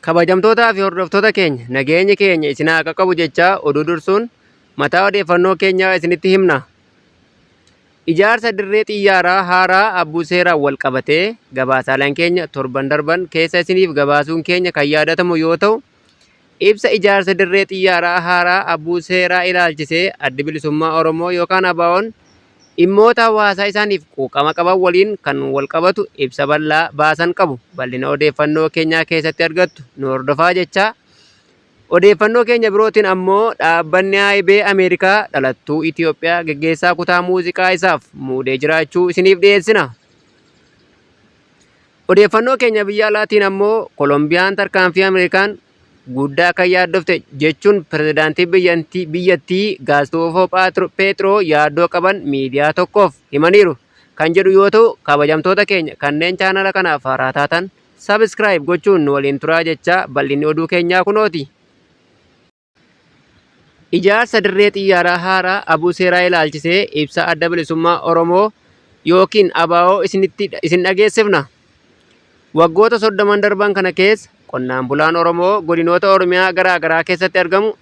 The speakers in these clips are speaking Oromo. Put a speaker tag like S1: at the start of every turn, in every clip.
S1: Kabajamtootaa fi hordoftoota keenya nageenyi keenya isin haa qaqqabu jechaa oduu dursuun mataa odeeffannoo keenyaa isinitti himna. Ijaarsa dirree xiyyaaraa haaraa Abbuu Seeraan wal qabatee gabaasaaleen keenya torban darban keessa isiniif gabaasuun keenya kan yaadatamu yoo ta'u, ibsa ijaarsa dirree xiyyaaraa haaraa Abbuu Seeraa ilaalchisee Addi Bilisummaa Oromoo yookaan ABOn dhimmoota hawaasaa isaaniif quuqama qaban waliin kan wal qabatu ibsa bal'aa baasan qabu. Bal'ina odeeffannoo keenyaa keessatti argattu nu hordofaa jechaa Odeeffannoo keenya birootiin ammoo dhaabbanni AIB Ameerikaa dhalattuu Itoophiyaa geggeessaa kutaa muuziqaa isaaf muudee jiraachuu isiniif dhiyeessina. Odeeffannoo keenya biyya alaatiin ammoo Kolombiyaan tarkaanfii Ameerikaan guddaa kan yaaddofte jechuun pirezidaantii biyyattii Gaastoofoo Peetroo yaaddoo qaban miidiyaa tokkoof himaniiru kan jedhu yoo ta'u kabajamtoota keenya kanneen chaanala kanaaf haaraa taatan Subscribe gochuun nu waliin turaa jechaa bal'inni oduu keenyaa kunooti. Ijaarsa dirree xiyyaaraa haaraa Abuu Seeraa ilaalchisee ibsa Adda Bilisummaa Oromoo yookiin ABO isinitti isin dhageessifna. Waggoota soddoman darban kana keessa qonnaan bulaan Oromoo godinoota Oromiyaa garaa garaa keessatti argamu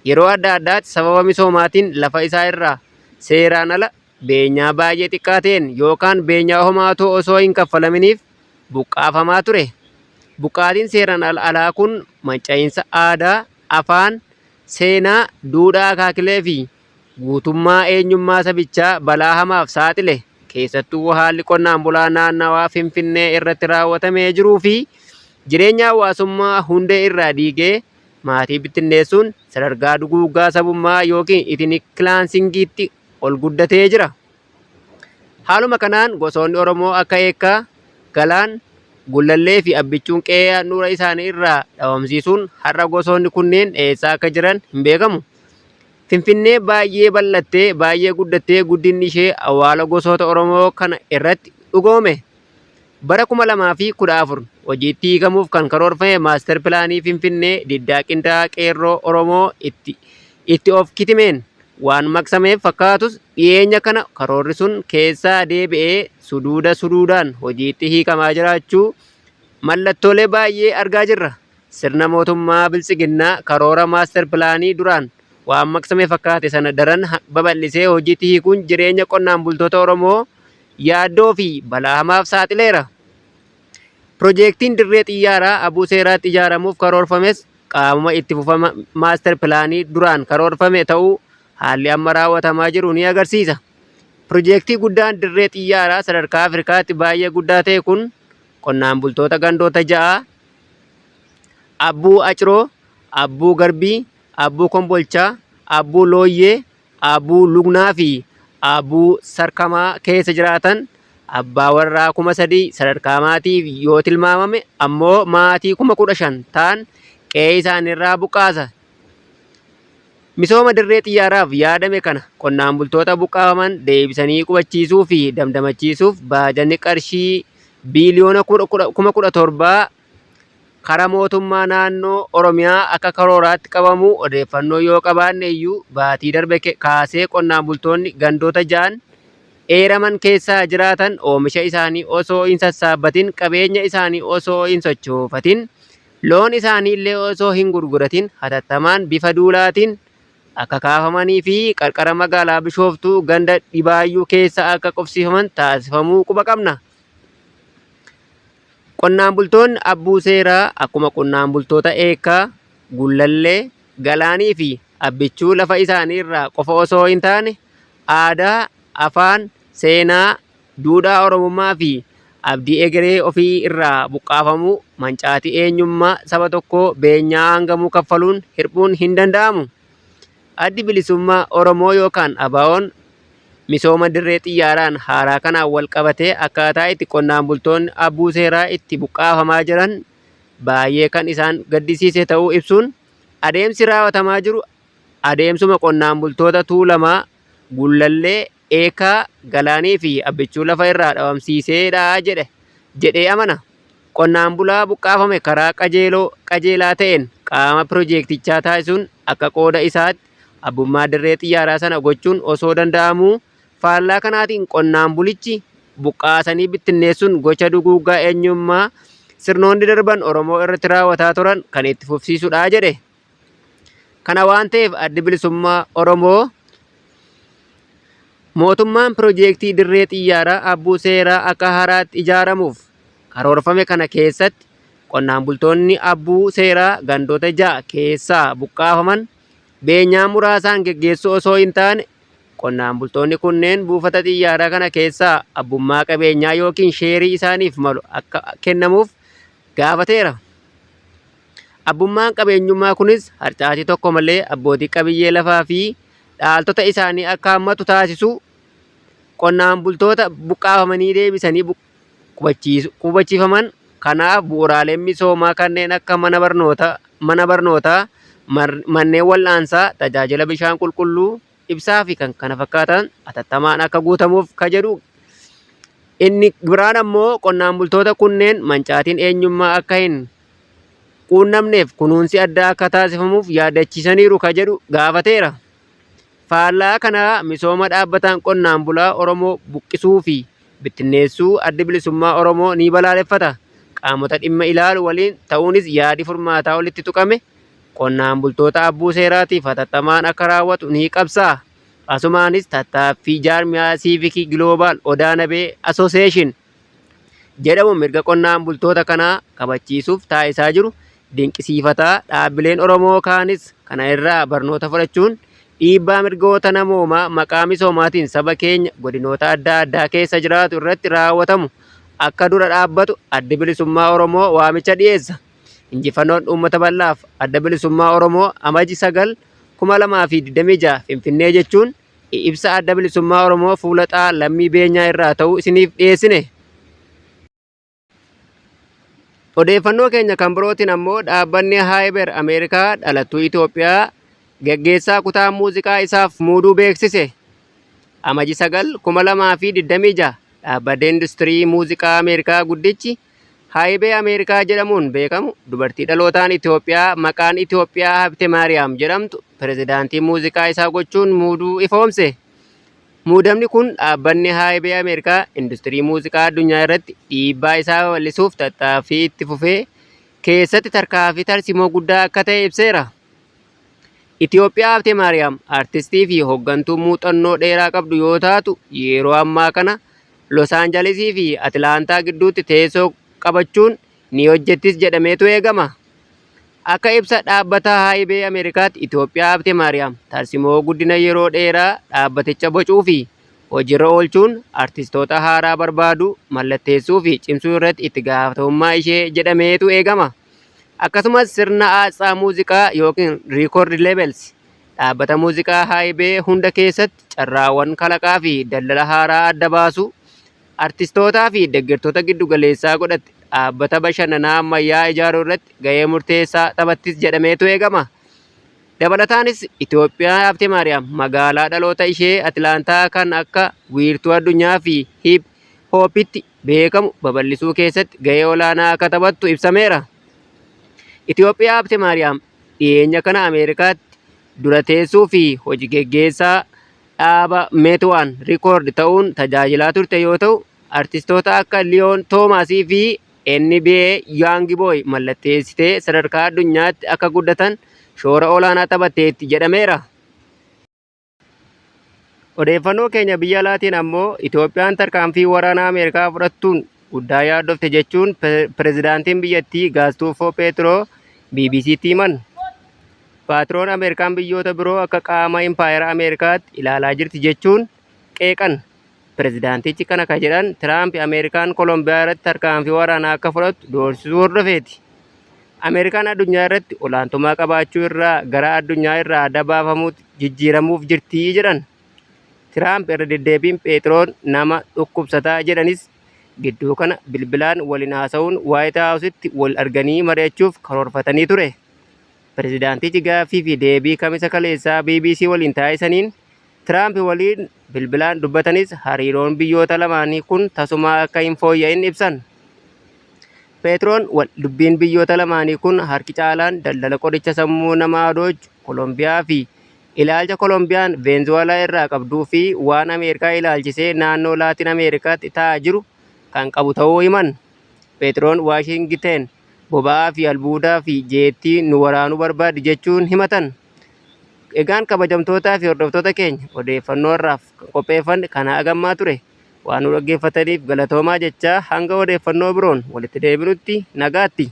S1: yeroo adda addaatti sababa misoomaatiin lafa isaa irraa seeraan ala beenyaa baay'ee xiqqaa ta'een yookaan beenyaa homaatuu osoo hin kaffalaminiif buqqaafamaa ture. Buqqaatiin seeraan alaa kun manca'iinsa aadaa, afaan, seenaa, duudhaa akaakilee fi guutummaa eenyummaa sabichaa balaa hamaaf saaxile. Keessattuu haalli qonnaan bulaa naannawaa Finfinnee irratti raawwatamee jiruu fi jireenya hawaasummaa hundee irraa diigee maatii bittinneessuun sadarkaa duguuggaa sabummaa yookiin itinik kilaansingiitti ol guddatee jira. Haaluma kanaan gosoonni Oromoo akka Eekkaa, Galaan, Gullallee fi Abbichuun qe'ee handhuura isaanii irraa dhabamsiisuun har'a gosoonni kunneen eessa akka jiran hin beekamu. Finfinnee baay'ee bal'attee baay'ee guddattee guddinni ishee awwaala gosoota Oromoo kana irratti dhugoome. Bara 2014 hojiitti hiikamuuf kan karoorfame maaster pilaanii Finfinnee diddaa qindaa'aa qeerroo Oromoo itti itti of kitimeen waan maqsameef fakkaatus dhiyeenya kana karoorri sun keessaa deebi'ee suduuda suduudaan hojiitti hiikamaa jiraachuu mallattoolee baay'ee argaa jirra. Sirna mootummaa Biltsiginnaa karoora maaster pilaanii duraan waan maqsame fakkaate sana daran babal'isee hojiitti hiikuun jireenya qonnaan bultoota Oromoo yaaddoo fi balaa hamaaf saaxileera. Pirojeektiin dirree xiyyaaraa Abuu Seeraatti ijaaramuuf karoorfames qaamuma itti fufama maaster pilaanii duraan karoorfame ta'uu haalli amma raawwatamaa jiru ni agarsiisa. Pirojeektii guddaan dirree xiyyaaraa sadarkaa Afrikaatti baay'ee guddaa ta'e kun qonnaan bultoota gandoota ja'aa Abbuu Aciroo, Abbuu Garbii, Abbuu Kombolchaa, Abbuu Looyyee, Aabbuu Lugnaa fi Aabbuu Sarkamaa keessa jiraatan abbaa warraa 3,000 sadarkaa maatiif yoo tilmaamame ammoo maatii 15,000 ta'an qe'ee isaaniirraa buqqaasa. Misooma dirree xiyyaaraaf yaadame kana qonnaan bultoota buqqaafaman deebisanii qubachiisuu fi damdamachiisuuf baajanni qarshii biiliyoona 17,000 Kara mootummaa naannoo Oromiyaa akka karooraatti qabamuu odeeffannoo yoo qabaanne iyyuu baatii darbe kaasee qonnaan bultoonni gandoota ja'an eeraman keessaa jiraatan oomisha isaanii osoo hin sassaabbatin qabeenya isaanii osoo hin sochoofatin loon isaanii illee osoo hin gurguratin hatattamaan bifa duulaatiin akka kaafamanii fi qarqara magaalaa Bishooftuu ganda Dhibaayyuu keessa akka qubsiifaman taasifamuu quba qabna. Qonnaan bultoonni Abbuu Seeraa akkuma qonnaan bultoota Eekkaa, Gullallee, Galaanii fi Abbichuu lafa isaanii irraa qofa osoo hin taane aadaa, afaan, seenaa, duudhaa Oromummaa fi abdii egeree ofii irraa buqqaafamuu mancaatii eenyummaa saba tokkoo beenyaa hangamuu kaffaluun hirphuun hin danda'amu. Addi Bilisummaa Oromoo yookaan ABOn misooma dirree xiyyaaraan haaraa kanaan wal qabatee akkaataa itti qonnaan bultoonni Abbuu Seeraa itti buqqaafamaa jiran baay'ee kan isaan gaddisiise ta'uu ibsuun adeemsi raawwatamaa jiru adeemsuma qonnaan bultoota Tuulamaa, Gullallee, Eekaa, Galaanii fi Abbichuu lafa irraa dhabamsiiseedha jedhe jedhee amana. Qonnaan bulaa buqqaafame karaa qajeeloo qajeelaa ta'een qaama pirojeektichaa taasisuun akka qooda isaatti abbummaa dirree xiyyaaraa sana gochuun osoo danda'amuu faallaa kanaatiin qonnaan bulichi buqqaasanii bittinneessuun gocha duguuggaa eenyummaa sirnoonni darban Oromoo irratti raawwataa turan kan itti fufsiisudha jedhe. Kana waan ta'eef Addi Bilisummaa Oromoo mootummaan pirojeektii dirree xiyyaaraa Abbuu Seeraa akka haaraatti ijaaramuuf karoorfame kana keessatti qonnaan bultoonni Abbuu Seeraa gandoota 6 keessaa buqqaafaman beenyaa muraasaan geggeessuu osoo hin taane qonnaan bultoonni kunneen buufata xiyyaaraa kana keessaa abbummaa qabeenyaa yookiin sheerii isaaniif malu akka kennamuuf gaafateera. Abbummaan qabeenyummaa kunis harcaatii tokko malee abbootii qabiyyee lafaa fi dhaaltota isaanii akka hammatu taasisuu, qonnaan bultoota buqqaafamanii deebisanii qubachiifaman kanaaf bu'uuraaleen misoomaa kanneen akka mana barnootaa, manneen wal'aansaa, tajaajila bishaan qulqulluu, ibsaa fi kan kana fakkaatan atattamaan akka guutamuuf ka jedhu. Inni biraan ammoo qonnaan bultoota kunneen mancaatiin eenyummaa akka hin quunnamneef kunuunsi addaa akka taasifamuuf yaadachiisaniiru ka jedhu gaafateera. Faallaa kanaa misooma dhaabbataan qonnaan bulaa Oromoo buqqisuu fi bittinneessuu Addi Bilisummaa Oromoo ni balaaleffata. Qaamota dhimma ilaalu waliin ta'uunis yaadi furmaataa olitti tuqame qonnaan bultoota Abbuu Seeraatiif hatattamaan akka raawwatu ni qabsaa'a. Asumaanis tattaaffii jaarmiyaa Siivikii Giloobaal Odaa Nabee Asooseeshin jedhamu mirga qonnaan bultoota kanaa kabachiisuuf taasisaa jiru dinqisiifataa dhaabbileen Oromoo kaanis kana irraa barnoota fudhachuun dhiibbaa mirgoota namoomaa maqaa misoomaatiin saba keenya godinoota adda addaa keessa jiraatu irratti raawwatamu akka dura dhaabbatu Addi Bilisummaa Oromoo waamicha dhiyeessa. Injifannoon uummata bal'aaf Adda Bilisummaa Oromoo Amaji 9, 2026 Finfinnee jechuun ibsa Adda Bilisummaa Oromoo fuula xaa Lammii Beenyaa irraa ta'uu isiniif dhiyeessine. Odeeffannoo keenya kan birootiin ammoo dhaabbanni Haayiber Ameerikaa dhalattuu Itoophiyaa gaggeessaa kutaa muuziqaa isaaf muuduu beeksise. Amaji 9, 2026 dhaabbanni industirii muuziqaa Ameerikaa guddichi Haayibee Ameerikaa jedhamuun beekamu dubartii dhalootaan Itoophiyaa maqaan Itoophiyaa Habte Maariyaam jedhamtu pirezidaantii muuziqaa isaa gochuun muuduu ifoomse. Muudamni kun dhaabbanni Haayibee Ameerikaa industirii muuziqaa addunyaa irratti dhiibbaa isaa babal'isuuf tattaaffii itti fufee keessatti tarkaanfii tarsiimoo guddaa akka ta'e ibseera. Itoophiyaa Habte Maariyaam artistii fi hoggantuu muuxannoo dheeraa qabdu yoo taatu yeroo ammaa kana Los Aanjalesii fi Atilaantaa gidduutti teessoo qabachuun ni hojjettis jedhameetu eegama. Akka ibsa dhaabbata Haayibee Ameerikaatti Itoophiyaa Habte Maariyaam tarsimoo guddina yeroo dheeraa dhaabbaticha bocuu fi hojiirra oolchuun artistoota haaraa barbaaduu, mallatteessuu fi cimsuu irratti itti gaafatamummaa ishee jedhameetu eegama. Akkasumas sirna aasxaa muuziqaa yookiin record labels dhaabbata muuziqaa Haayibee hunda keessatti carraawwan kalaqaa fi daldala haaraa adda baasuu, artistootaa fi deggertoota giddu galeessaa godhatte dhaabbata bashannanaa ammayyaa ijaaruu irratti gahee murteessaa taphattis jedhameetu eegama. Dabalataanis Itoophiyaa Habte Maariyaam magaalaa dhaloota ishee Atilaantaa kan akka wiirtuu addunyaa fi hip hoopitti beekamu babal'isuu keessatti gahee olaanaa akka taphattu ibsameera. Itoophiyaa Habte Maariyaam dhiyeenya kana Ameerikaatti dura teessuu fi hoji geggeessaa dhaaba Meetuwaan Rikoord ta'uun tajaajilaa turte yoo ta'u, artistoota akka Liyoon Toomaasii fi NBA Young Boy mallatteessitee sadarkaa addunyaatti akka guddatan shoora olaanaa taphatteetti jedhameera. Odeeffannoo keenya biyya alaatiin ammoo Itoophiyaan tarkaanfii waraanaa Ameerikaa fudhattuun guddaa yaaddofte jechuun pirezidaantiin biyyattii Gaastuufoo Peetiroo BBCtti himan. Paatroon Ameerikaan biyyoota biroo akka qaama impaayera Ameerikaatti ilaalaa jirti jechuun qeeqan. Pirezidaantichi kana ka jedhan Tiraamp Ameerikaan Kolombiyaa irratti tarkaanfii waraanaa akka fudhattu doorsisuu hordofeeti. Ameerikaan addunyaa irratti olaantummaa qabaachuu irraa gara addunyaa irraa adda baafamuutti jijjiiramuuf jirti jedhan. Tiraamp irra deddeebiin Pheexiroon nama dhukkubsataa jedhanis gidduu kana bilbilaan waliin haasa'uun Waayit Haawusitti wal arganii mari'achuuf karoorfatanii ture. Pirezidaantichi gaaffii fi deebii Kamisa kaleessaa BBC waliin taasisaniin Tiraamp waliin bilbilaan dubbatanis hariiroon biyyoota lamaanii kun tasumaa akka hin fooyya'in ibsan. Peetroon wal dubbiin biyyoota lamaanii kun harki caalaan daldala qoricha sammuu namaa hadoochu Kolombiyaa fi ilaalcha Kolombiyaan Veenzuweelaa irraa qabduu fi waan Ameerikaa ilaalchisee naannoo Laatin Ameerikaatti ta'aa jiru kan qabu ta'uu himan. Peetiroon Waashingiteen boba'aa fi albuudaa fi jeettii nu waraanuu barbaaddi jechuun himatan. Egaan kabajamtootaa fi hordoftoota keenya odeeffannoo har'aaf kan qopheeffanne kana hagammaa ture. Waan nu dhaggeeffataniif galatoomaa jechaa hanga odeeffannoo biroon walitti deebinutti nagaatti.